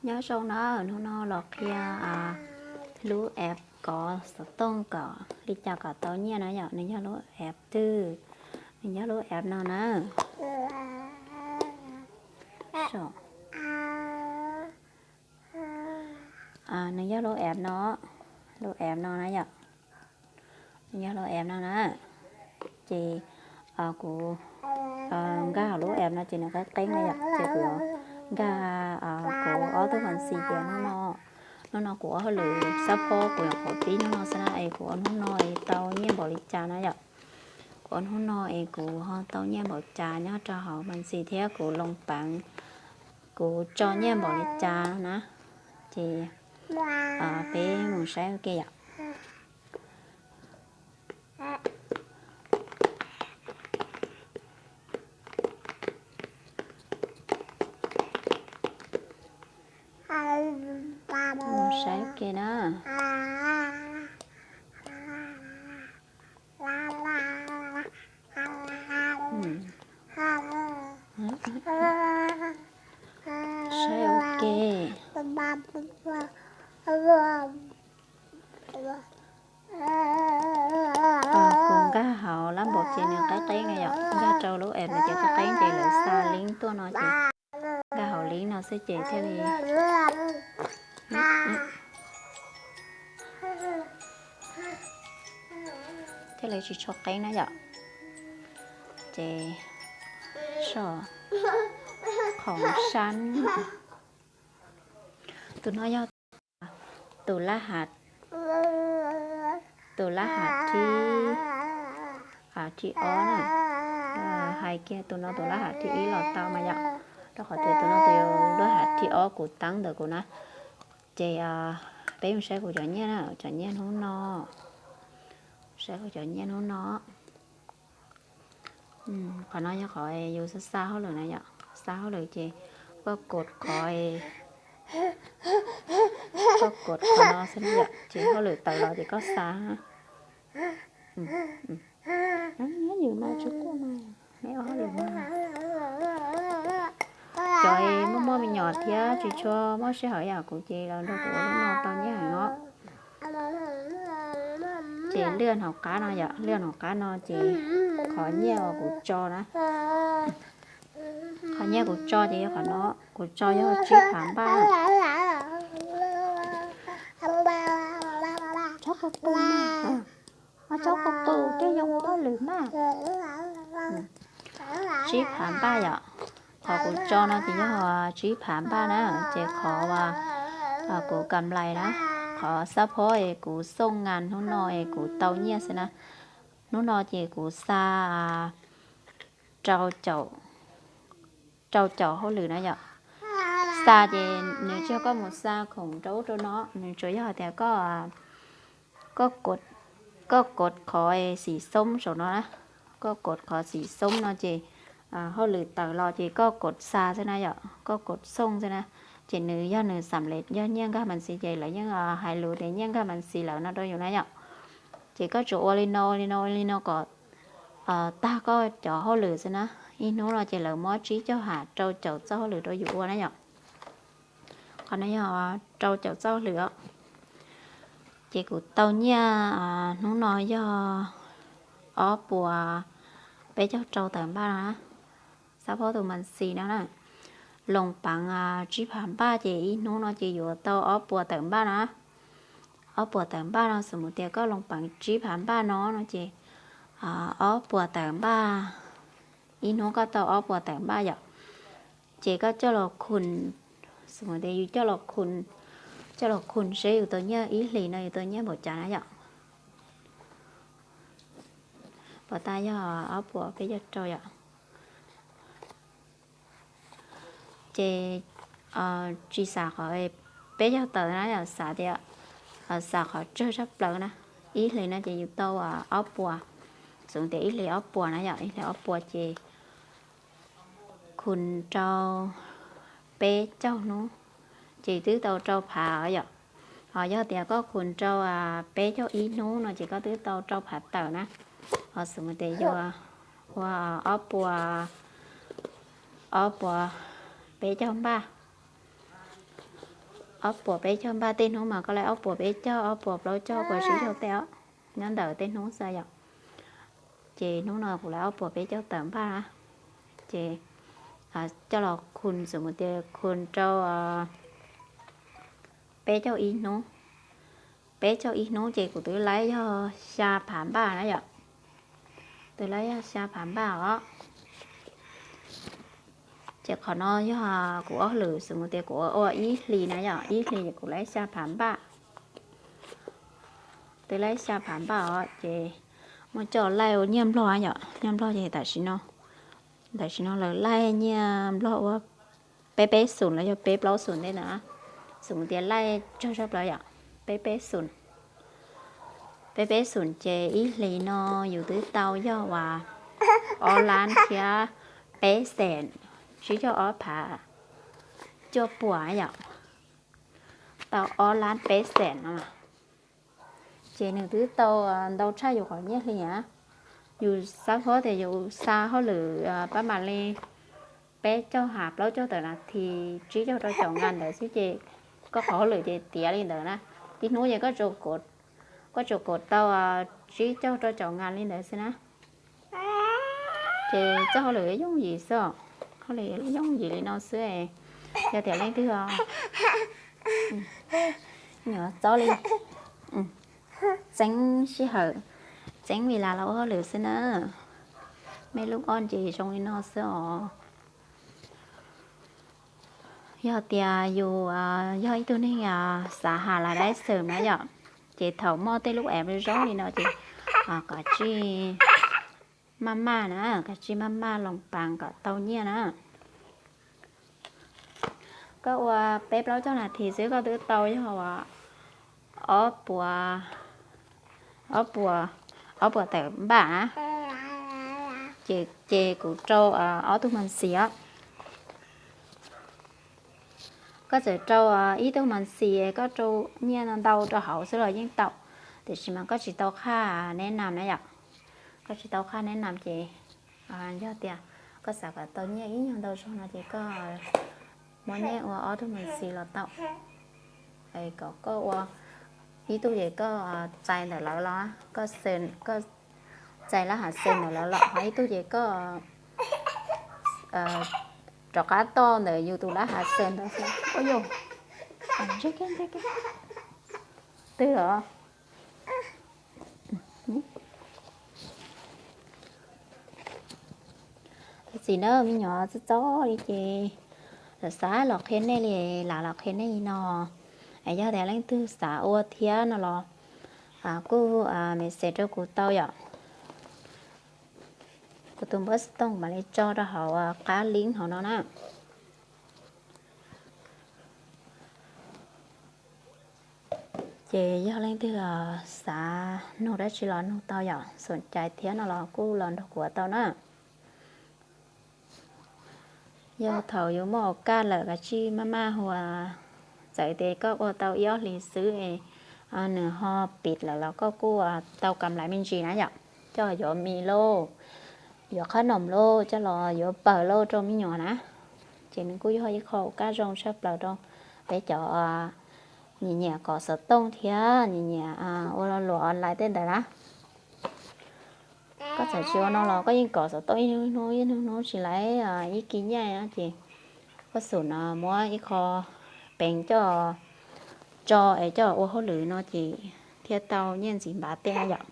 Nyob zoo na, hnub no los qhia lub app kov xov tooj kom li cas kom tau nyiaj na yom. Nws yog lub app twg? Nws yog lub app no na. Nws yog lub app no, lub app no na yom. Nws yog lub app no na. Ces kuv nkag hauv lub app no ces nws qeeb qeeb na yom, ces kuv nkag kuv ob tug fancy ces hnub no, hnub no kuv ua hauj lwm xab phob kuv nyuam qhuav pib hnub no xwb na es kuv ua hnub no es tau nyiaj npaum li cas na yom. Kuv ua hnub no es kuv ho tau nyiaj npaum cas nyob rau hauv fancy thiab kuv loos peev kuv tso nyiaj npaum li cas na. Ces peb mus saib ua ke yom. Mus saib ua ke na. Saib ua ke. Kuv nkag hauv lab npaum ces nws qeeb qeeb na yom, nkag rau lub app no ces qeeb qeeb ces lawv xa link tuaj no ces nkag hauv link no xwb ces thiaj li, thiaj li tsis tshua qeeb na yom. Ces so, khoom sab, tus no yog tus lab hav, tus lab hav thib, thib ob na. Hais kiag tus no tus lab hav thib ib los tau mas yom, rau qhov tias tus no tus lab hav thib ob kuv teeb ntawm kuv na. Ces peb mus saib kuv cov nyiaj na, cov nyiaj hnub no, saib kuv cov nyiaj hnub no. Qhov no yog qhov yus xa xa hauj lwm na yom, xa hauj lwm ces koj kod qhov, koj kod qhov no xwb na yom, ces hauj lwm tawm los ces koj xa. Nyob nyob nws mas tsis quaj mas, neb ua hauj lwm mas. Cov muaj muaj me nyuam thiab tsis tshua muaj sij hawm yam kuv ces los nrog kuv ua lub no tau nyiaj heev os. Ces lwaj hauv qab no yom, lwaj hauv qab no ces qhov nyiaj uas kuv tso na, qhov nyiaj kuv tso ces yog qhov no, kuv tso yog tsib phav npaj. Tsob qau qus, tsob qau qus tej zoo ua hauj lwm mas. Tsib phav npaj yom, qhov kuv tso no ces yog tsib phav npaj na, ces qhov kuv kam lais na, qhov xab phob es kuv xooj ngas hnub no es kuv tau nyiaj xwb na. Hnub no ces kuv xa rau caum, rau caum hauj lwm na yom. Xa ces nws tsis yog koj mus xa khoom rau ub rau no, nws tsuas yog hais tias koj, koj kod, koj kod qhov xim xoob saum no na, koj kod qhov xim xoob no ces hauj lwm tawm los ces koj kod xa xwb na yom, koj kod xooj xwb na. Ces nws yog nws xam lej yog nyiaj nkag mas xis ces lawv yeej hais lus tias nyiaj nkag mas xis lawm no rau yus na yom. Ces koj tsuas ua li no ua li no ua li no kom tag koj cov hauj lwm xwb na. Ib hnub no ces lawv muab tsib caug ham rau caum txoj hauj lwm rau yus ua na yom. Qhov no yog rau caum txoj hauj lwm os. Ces kuv tau nyiaj hnub no yog ob puas peb caug rau tawm npaj no na. Xab phob tus mas xis no na, loos peev tsib phav npaj ces ib hnub no ces yuav tau ob puas tawm npaj na. Ob puas tawm npaj no xws mus tias koj loos peev tsib phav npaj no no ces ob puas tawm npaj, ib hnub koj tau ob puas tawm npaj yom. Ces koj coj los khun, xws mus tias yus coj los khun, coj los khun seb yus tau nyiaj ib hlis no yus tau nyiaj npaum cas na yom. Pom tas yog ob puas peb caug rau yom. Ces tsis xav qhov peb caug tawm na yom, xav tias, xav qhov tsawg tshaj plaws na. Ib hlis no ces yus tau ob puas, xws tias ib hlis ob puas na yom, ib hlis ob puas ces khun rau peb caug hnub ces twb tau rau phav yom. Ho yog tias koj khun rau peb caug ib hnub no ces koj twb tau rau phav tawm na. Ho xws mus tias yus ua ob puas, ob puas peb caug npaj, ob puas peb caug npaj, tej hnub mas koj laib ob puas peb caug, ob puas plaub caug, ob puas tsib caug tej os, nyob ntawm tej hnub xwb yom. Ces hnub no kuv laib ob puas peb caug tawm npaj na. Ces coj los khu, xum mus tias khu rau peb caug ib hnub. Peb caug ib hnub ces kuv twb laib yog xya phav npaj na yom. Twb laib yog xya phav npaj os. Ces qhov no yog kuv ob lwm, xum mus tias kuv ua ib hlis na yom, ib hlis ces kuv laib xya phav npaj. Twb laib xya phav npaj os, ces muaj coj laij ua nyiaj nplog yom, nyiaj nplog ces tam sim no, tam sim no lawv laij nyiaj nplog ua peb peb xum los yog peb plaub xum tej ntawd. Xum mus tias laij tsawg zaj plaws yom, peb peb xum. Peb peb xum ces ib hlis no yus twb tau yog uas ob lab thiab peb xees, tsib caug ob phav cuaj puas yom. Tau ob lab peb xees no. Ces nws twb tau ntau tshaj yus qhov nyiaj hli na. Yus xav paub tias yus xa hauj lwm pab mam li peb caug ha plaub caug tawm nas this, tsib caug rau caum ngas ntawd xwb ces koj qhov hauj lwm ces tiav li ntawd na. Tib hnub ces koj tsuas kov tau tsib caug rau caum ngas li ntawd xwb na. Ces txoj hauj lwm yooj yim xwb os, hauj lwm yooj yim li no xwb. Yog tias leej twg nyuam txob li, txeeb sij hawm, txeeb vis las los ua hauj lwm xwb na. Mej lub qoj ces zoo li no xwb os. Yog tias yus yog ib tug neeg xav has las dai xwm na yom, ces thaum muaj tej lub app zoo li no ces kov tsij maj maj na, kov tsij maj maj loos paas kom tau nyiaj na. Koj ua peb plaub caug nas this xwb koj twb tau yog ob puas, ob puas, ob puas tawm npaj na. Ces kuv rau ob tug mas xis os. Koj txawm rau ib tug mas xis, koj rau nyiaj ntau rau hauv xwb los yeej tau, tiam sis mas koj tsis tau qhaj neb nam na yom. Koj tsis tau qhaj neb nam ces yog tias koj xav kom tau nyiaj ib nyuag ntau zog no ces koj muab nyiaj ua ob tug mas xis los tau. Kom koj ua ib tug ces koj txais ntawm lawv los, koj txais lab hav xees ntawm lawv los, ho ib tug ces koj rov qab toj ntawm yus tus lab hav xees ntawd xwb. Ua yus, twg los. Tab sis na me nyuam txob txob li ces lam xav los qhia nej li, lam los qhia nej li no. Yog tias leej twg xav ua thiab no los kuj message rau kuv tau yom. Kuv tus npawb xov tooj mam li tso rau hauv qab link hauv no na. Ces yog leej twg xav nug dab tsi los nug tau yom, xom cai thiab no los kuj los nrog kuv ua tau na. Yog thaum yuav muaj ua kaj lawm kav tsij maj maj hu, txawm tias koj ua tau ib ob hlis xwb es nws ho pim lawm los koj kuj tau kam laiv me ntsis na yom. Coj yuav mis lauj, yuav qhab noom lauj, coj los yuav pawg lauj rau me nyuam na. Ces nws kuj yog ib qho ua kaj zoo tshaj plaws rau peb cov nyiam nyiam kov xov tooj thiab nyiam nyiam ua lo lus online tej ntawd na. Koj txawm tsis ua no los koj yeej kov xov tooj ib hnub ib hnub tsis laiv ib kis nyiaj ces koj xum no muab ib qho peev coj tso es coj ua hauj lwm no ces thiaj tau nyiaj ntxiv npav tej yom.